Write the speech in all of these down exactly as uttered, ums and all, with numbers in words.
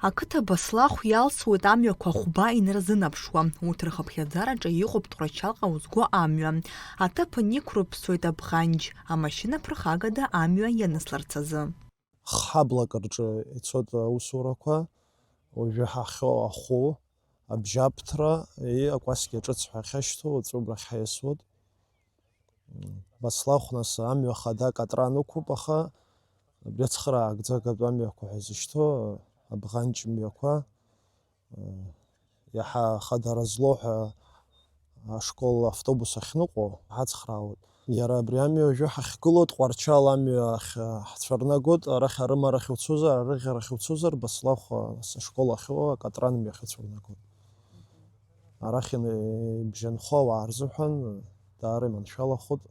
Ақыҭа Баслахә иалсуеит амҩақәа хәба инарзынаԥшуа, урҭ рхыԥхьаӡараҿы иҟоуп Тҟәарчалҟа узго амҩа. Аҭыԥ аниқәрыԥсоит Абӷанџь, амашьына ԥырхагада амҩа ианысларц азы. Х-ҳаблак рҿы ицоит аусурақәа, уажәы ҳахьоу ахәы, абжьаԥҭра, и, акәасқьа ҿыц ҳәа ахьашьҭоу, аҵәыбрахь ҳаиасуеит. Баслахә нас амҩа хада Катран ықәуп, аха абри ацхыраагӡагатә амҩақәа ҳәа зышьҭоу Абӷанҷ мҩақәа, иаҳа хадара злоу ҳәа ашкол автобус ахьныҟәо ҳацхраауеит. Иара абри амҩа уажәы ҳахьгылоу Тҟәарчал амҩа ахь ҳцәырнагоит, арахь арымарахь уцозар, арыӷьарахь уцозар, Баслахә ашкол ахьыҟоу Катран мҩахь уцәырнагоит. Арахь ибжьанхо ауаа рзыҳәан даара иманшәалахоит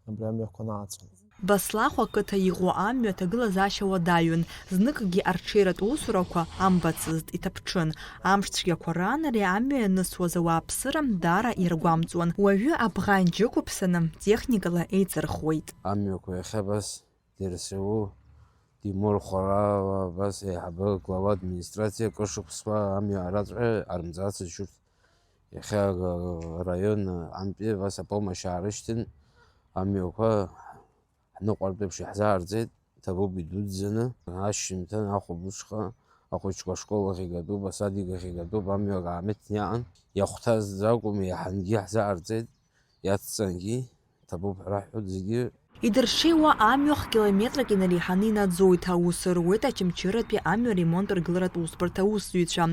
абри амҩақәа анааҵала. Баслахә ақыҭа иҟоу амҩа аҭагылазаашьа уадаҩын, зныкгьы арҽеиратә усурақәа амбацызт, иҭаԥҽын. Амш цәгьақәа раан ари амҩа ианысуаз ауааԥсыра даара иаргәамҵуан. Уажәы Абӷанџь ықәыԥсаны техникала еиҵырхуеит. Амҩақәа иахьа абас Дерсеу, Тимур Хәараа, абас аиҳабы глава администрациа акыр шықәсқәа амҩа араҵәҟьа арымӡацызшь урҭ. Иахьа араион антәи абас апомашь аарышьҭын, амҩақәа ҳныҟәартә еиԥш иаҳзаарҵеит, ҭабуп идуӡӡаны, ашьжьымҭан ахәылбыҽха ахәыҷқәа ашкол ахь игатәуп, асадик ахь игатәуп, амҩа акаамеҭны иаан, иахәҭаз акәым, иаҳангьы иаҳзаарҵеит, иацҵангьы, ҭабуп ҳәа раҳҳәоит зегьы. Идыршеиуа амҩа хә-километрак инареиҳаны инаӡоит, аус руеит Очамчыратәи амҩа ремонт ргыларатә усбарҭа аусзуҩцәа.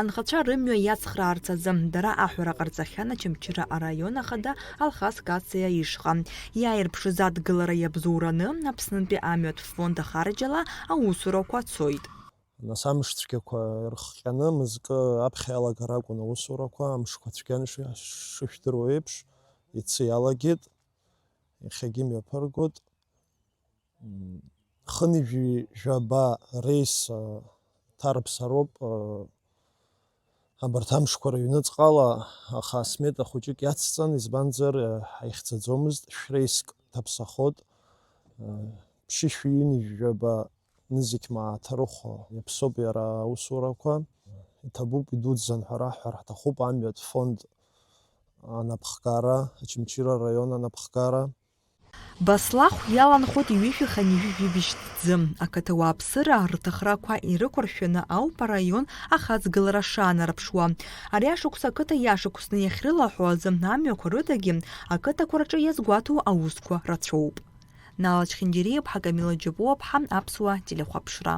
Анхацәа рымҩа иацхраарц азы дара аҳәара ҟарҵахьан Очамчыра араион ахада Алхас Кациа ишҟа. Иааирԥшыз адгылара иабзоураны, Аԥснынтәи амҩатә фонд ахарџьала аусурақәа цоит. Нас амш цәгьақәа ирхҟьаны, мызкы аԥхьа иалагар акәын аусурақәа, амшқәа цәгьан иши-, шышәдыруа еиԥш, иацы иалагеит, иахьагьы мҩаԥыргоит. М, хынҩажәи жәаба реис, а, ҭарԥсароуп, а, абарҭ амшқәа рыҩныҵҟала, аха асмета хәыҷык иацҵан, избанзар, а, ҳаихьӡаӡомызт, шәреиск ҭаԥсахот, а, ԥшьышәи ҩынҩажәи жәаба нызқь мааҭ рыхәо иаԥсоуп иара аусурақәа. Иҭабуп, идуӡӡан ҳәа раҳҳәар ҳҭахуп амҩатә фонд анапхгара, Очамчыра араион анапхгара. Баслахә иаланхоит ҩышәи хынҩажәи жәибжь ҭӡы. Ақыҭа уааԥсыра рҭахрақәа ирықәыршәаны ауп араион ахаҵгылара шаанарԥшуа. Ари ашықәс ақыҭа иашықәсны иахьрылаҳәо азы амҩақәа рыдагьы ақыҭақәа рҿы иазгәаҭоу аусқәа рацәоуп. Нала Чхиндириаԥҳа, Камила Џьапуаԥҳа, Аԥсуа телехәаԥшра.